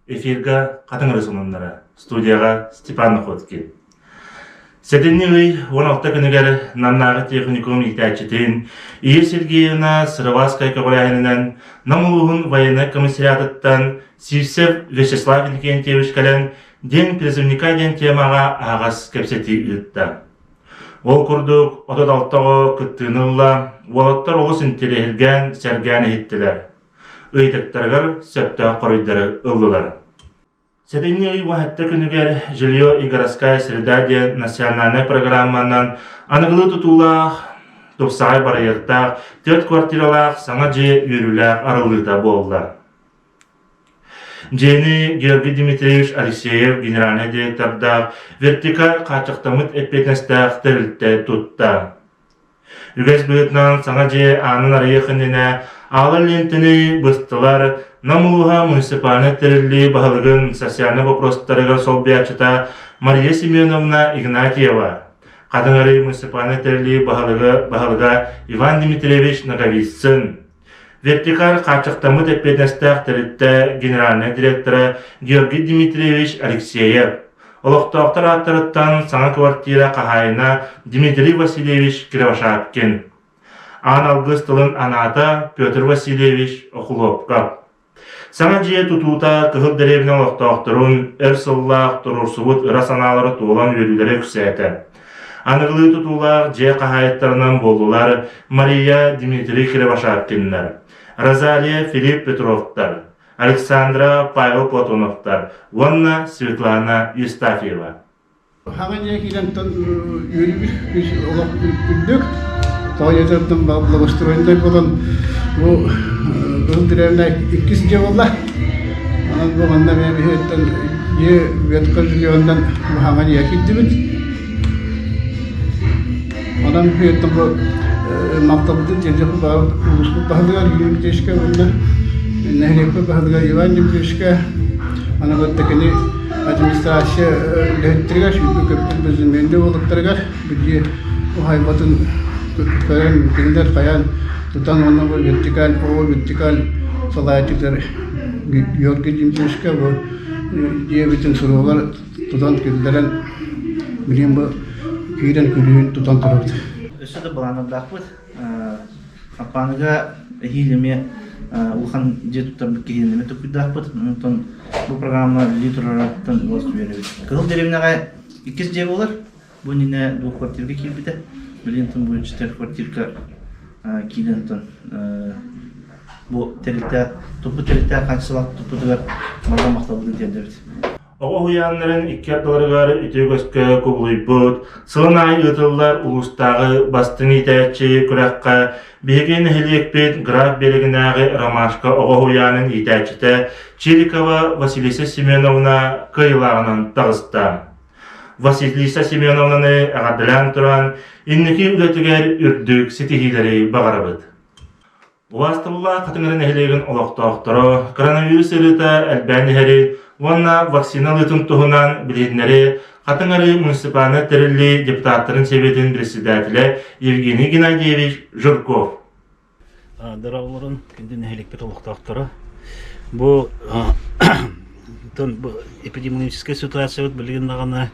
Эфирга Хатыҥ Ырыс сонуннара. Студияҕа Степан Находкин. Сэтинньи ый 16 күнүгэр Намнааҕы техникум иитээччитин Ия Сергеевна Сыроватская көҕүлээһининэн Нам улууһун военнай комиссариатыттан Сивцев Вячеслав Иннокентьевич кэлэн День призывника диэн темаҕа аһаҕас кэпсэтии ыытта. Ол курдук, 36 оҕо кыттыыны ылла, уолаттар олус интэриэһиргээн, сэргээн иһиттилэр. Ыйытыктарыгар сөптөөх хоруйдары ыллылар. Сэтинньи ый уһатта күнүгэр «Жилье и городская среда» диэн национальнай программанан аныгылыы тутуулаах, тупсаҕай барыйыктаах түөрт квартиралаах саҥа дьиэ үөрүүлээх арыллыыта буолла. Дьиэни Георгий Дмитриевич Алексеев генеральнай директордаах «Вертикаль» хааччахтаммыт эппиэтинэстээх тэрилтэ тутта. Үгэс быһыытынан саҥа дьиэ аанын арыйыах иннинэ аалар лиэнтэни быстылар Нам улууһа муниципальнай тэриллии баһылыгын социальнай боппуруостарыгар солбуйааччыта Мария Семеновна Игнатьева, Хатыҥ Арыы муниципальнай тэриллии баһылыга, баһылыга Иван Дмитриевич Ноговицын, Вертикаль хааччахтаммыт эппиэтинэстээх тэрилтэ генеральнай директора Георгий Дмитриевич Алексеев, олохтоохтор ааттарыттан саҥа квартира хаһаайына Дмитрий Васильевич Кривошапкин, аан алгыс тылын анаата Петр Васильевич Охлопков. Саҥа дьиэ тутуута Кыһыл дэриэбинэ олохтоохторун өр сыллаах туруорсубут ыра санаалара туолан үөрүүлэрэ үксээтэ. Аныгылыы тутуулаах дьиэ хаһаайыттарынан буоллулар Мария Дмитрий Кривошапкиннар, Розалия Филипп Петровтар, Александра Павел Платоновтар уонна Светлана Евстафьева. Хаҥа дьиэ киирэнтэн үөрүүбүт олох үрдүк. Тоҕо диэтэртэн благоустроеннай буолан бу Кыһыл дэриэбинэ иккис дьиэ буолла. Онон бу манна эмиэ биһиэттэн дьиэ ветка жильёнынан бу хаҥа дьиэ киирдибит. Онон биһиэттэн бу махталбытын тиэрдиэхпит баҕарабыт улууспут баһылыгар Юрий Дмитриевичка уонна нэһилиэкпит баһылыгар Иван Дмитриевичка. Аны кытта кини администрация үлэһиттэригэр, сүүрбэ-көппүт безымянный уолаттарыгар билии уһайбатын көрөн, кинилэр хайаан тутан уонна бу вертикаль, оҕо вертикаль салайааччытыгар Георгий Дмитриевичка бу дьиэбитин суругар тутан киллэрэн билигин бу киирэн күлүүһүн тутан турабыт. Өссө да былааннардаахпыт. Аппааныга эһиил эмиэ улахан дьиэ туттарбыт киһини эмиэ туппуйдаахпыт. Онтон бу программа үлэлии турарыттан олус үөрэбит. Кыһыл дэриэбинэҕэ иккис дьиэ буолар. Бу иннинэ двух квартирга киирбитэ. Билигин бу четырех квартирка киирэн онтон бу тэрилтэ туппут тэрилтэ хаачыстыбалаах туппутугар барҕа махталбытын тиэрдэбит. Оҕо уһуйааннарын икки ардыларыгар үтүө үгэскэ кубулуйбут, сылын аайы ыытыллар улуустааҕы бастыҥ иитээччи күрэххэ биһиги нэһилиэкпит Граф Биэрэгинээҕи Ромашка оҕо уһуйаанын иитээччитэ Чирикова Василиса Семеновна кыайыылааҕынан таҕыста. Василиса Семеновнаны эҕэрдэлээн туран, инники үлэтигэр үрдүк ситиһиилэри баҕарабыт. Убаастабыллаах Хатыҥыры нэһилиэгин олохтоохторо коронавирус ыарыыта элбээн иһэрин уонна вакцина ылыытын туһунан билиһиннэри Хатыҥ Арыы муниципальнай тэриллии депутаттарын сэбиэтин председателэ Евгений Геннадьевич Жирков. Дорооболорун күндү нэһилиэкпит олохтоохторо. Бу эпидемиологическай ситуациябыт билигин даҕаны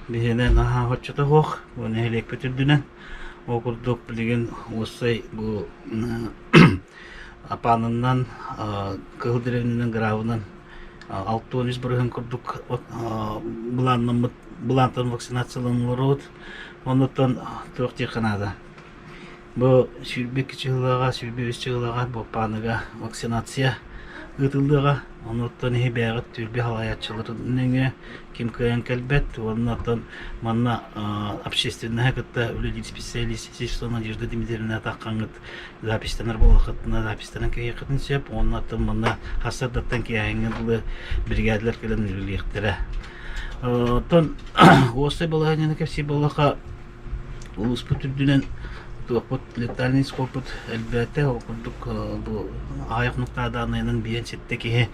биһиэнэ наһаа оччото суох. Бу нэһилиэкпит үрдүнэн Ол курдук билигин уопсай бу Апаанынан, Кыһыл дэриэбинэнэн, Гравынан 63% курдук былааннаммыт былаантан вакцинацияланан олоробут. Оннуттан туох диэххэ наада. Бу 22 чыһылаҕа, 23 чыһылаҕа бу Апааныга вакцинация ыытыллыаҕа. Онуттан иһи бэйэҕит түөлбэ салайааччыларын нөҥүө ким кыайан кэлбэт уонна оттон манна общественноһы кытта үлэлиир специалист Надежда Дмитриевна таххаҥҥыт запистанар буоллаххытына запистанан киһиэххитин сөп уонна оттон манна хассардаттан киэһээҥҥэ дылы бригадалар кэлэн үлэлиэхтэрэ. Оттон уопсай балаһыанньаны кэпсиир буоллахха улууспут үрдүнэн туохпут летальный исходпут элбээтэ ол курдук бу аҕыйах нуктаадаанайынан биэн ситтэ киһи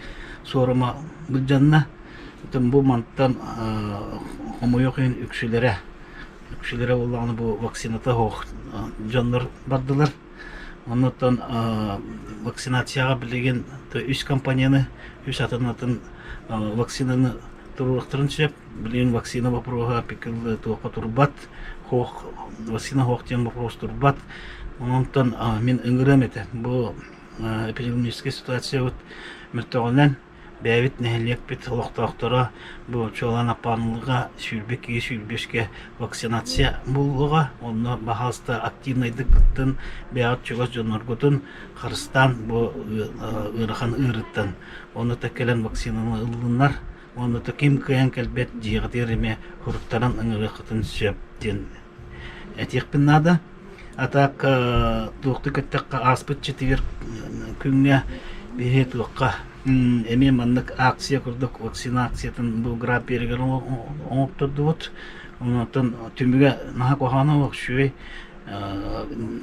суорума былдьанна. Оттон бу мантан хомойуох иһин үксүлэрэ, үксүлэрэ буоллаҕына бу вакцината суох дьоннор бардылар. Оннуттан вакцинацияҕа билигин үс компанияны, үс атын-атын вакцинаны туруохтарын сөп. Билигин вакцина боппуруоһа пикил туохха турбат, хоох вакцина хоох диэн боппуруос турбат. Онтон мин ыҥырыам этэ. Бу эпидемиологическай ситуациябыт мөлтөҕүнэн бэйэбит нэһилиэкпит олохтоохторо бу чуолаан Аппааныга 22 сүүрбэскэ вакцинация буолуоҕа. Онно баһаалыста активнайдык кыттын, бэйэҕит чугас дьонноргутун харыстаан бу ыарахан ыарыыттан онно да кэлэн вакцинаны ыллыннар. Уонна да ким кыайан кэлбэт дьиэҕитигэр эмиэ суруктаран ыҥырыаххытын сөп диэн этиэхпин наада. А так туохтуу кэттэххэ ааспыт четверг күҥҥэ биһи туохха эмиэ маннык акция курдук вакцинациятын бу граб биэригэр оҥоттордубут. Онтон түмүгэ наһаа куһаҕана суох үчүгэй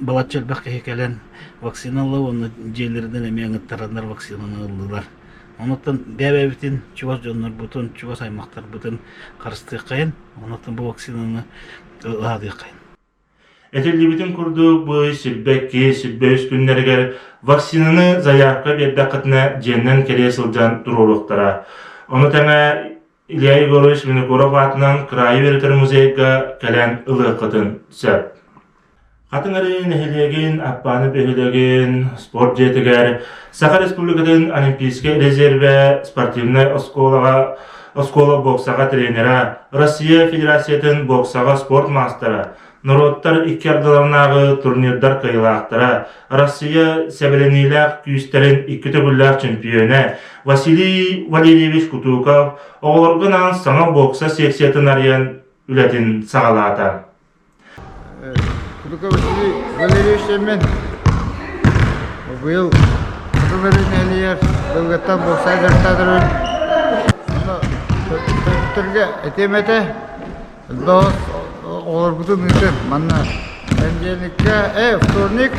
балачча элбэх киһи кэлэн вакцина ылла уонна дьиэлэринэн эмиэ ыҥыттараннар вакцинаны ыллылар. Онуттан бэйэ-бэйэбитин, чугас дьоннорбутун, чугас аймахтарбытын харыстыаххайын, онуттан бу вакцинаны ылаадыаххайын. Этиллибитин курдук, бу 22, 23 күннэригэр вакцинаны заявка биэрдэххитинэ дьиэннэн кэлиэ сылдьан туруоруохтара. Ону тэҥэ Илья Егорович Винокуров аатынан кыраайы үөрэтэр музейга кэлэн ылыаххытын сөп. Хатыҥ Арыы нэһилиэгин Аппааны бөһүөлэгин спорт дьиэтигэр Саха Республикатын Олимпийскай резервэ спортивнай оскуолаҕа оскуола боксаҕа тренера, Россия Федерациятын боксаҕа спорт маастара, норуоттар икки ардыларынааҕы турнирдар кыайыылаахтара, Россия сэбилэниилээх күүстэрин икки төгүллээх чөмпүйүөнэ Василий Валерьевич Кутуков оҕолорго анаан саҥа бокса секциятын арыйан үлэтин саҕалаата. Кутуков Василий Валерьевич диэммин. Быйыл Хотун нэһилиэгэр Былгыттан бокса дьарыктаатырбын. Онно төрөппүттэргэ этиэм этэ, элбэх оҕолорбутун ыытын манна понедельникка, вторник,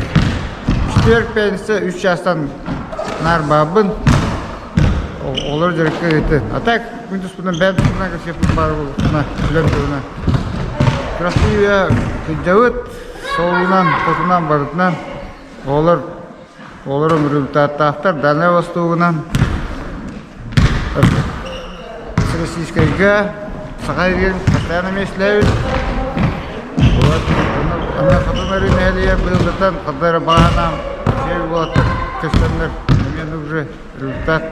четверг, пятница үс чаастан наар баабын. Оҕолор дьарыкка ыытын. А так күн туспунан бэйэм туспунан кэпсиэхпин баар буолуохпуна, үлэм туһунан. Красивая сылдьабыт, солунан, хотунан, барытынан. Оҕолор оҕолорум результаттаахтар, Дальнай Востогунан, Российскайга, Саха сиригэр постоянно миэстэлээбит. Вот, аны Хотун Өрүү нэһилиэгэр быйылгыттан ханна эрэ баҕанаам, үчүгэй уолаттар көстөннөр, эмиэ уже результат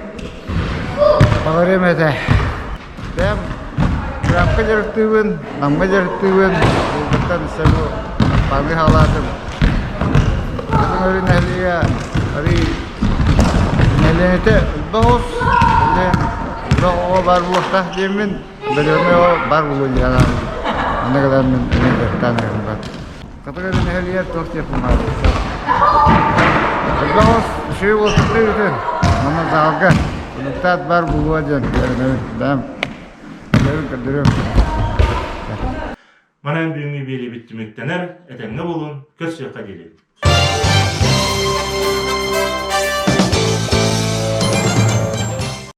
баҕарыам этэ. Бэйэм Кыраапка дьарыктыыбын, Намҥа дьарыктыыбын, Булгуттан өссө паҥы хаалаатым. Хатыҥ Өрүү нэһилиэгэ арыый нэһилиэнньэтэ элбэх оҕус, элбэх оҕо баар буолуохтаах диэммин, бөлүөмэ оҕо баар буолуо дии санаабын. Онно кэлэн мин эмиэ дьарыктаан эрэрим баар. Хатыҥ Өрүү нэһилиэгэр туох диэхпин баҕарабын. Элбэх оҕус үчүгэй уолаттар ыытын. Манна залга результат баар буолуо диэн эрэнэбин. Бэйэм үлэбин көрдөрүөм. Манан бүгүҥҥү биэриибит түмүктэнэр. Этэҥҥэ буолун, көрсүөххэ диэри.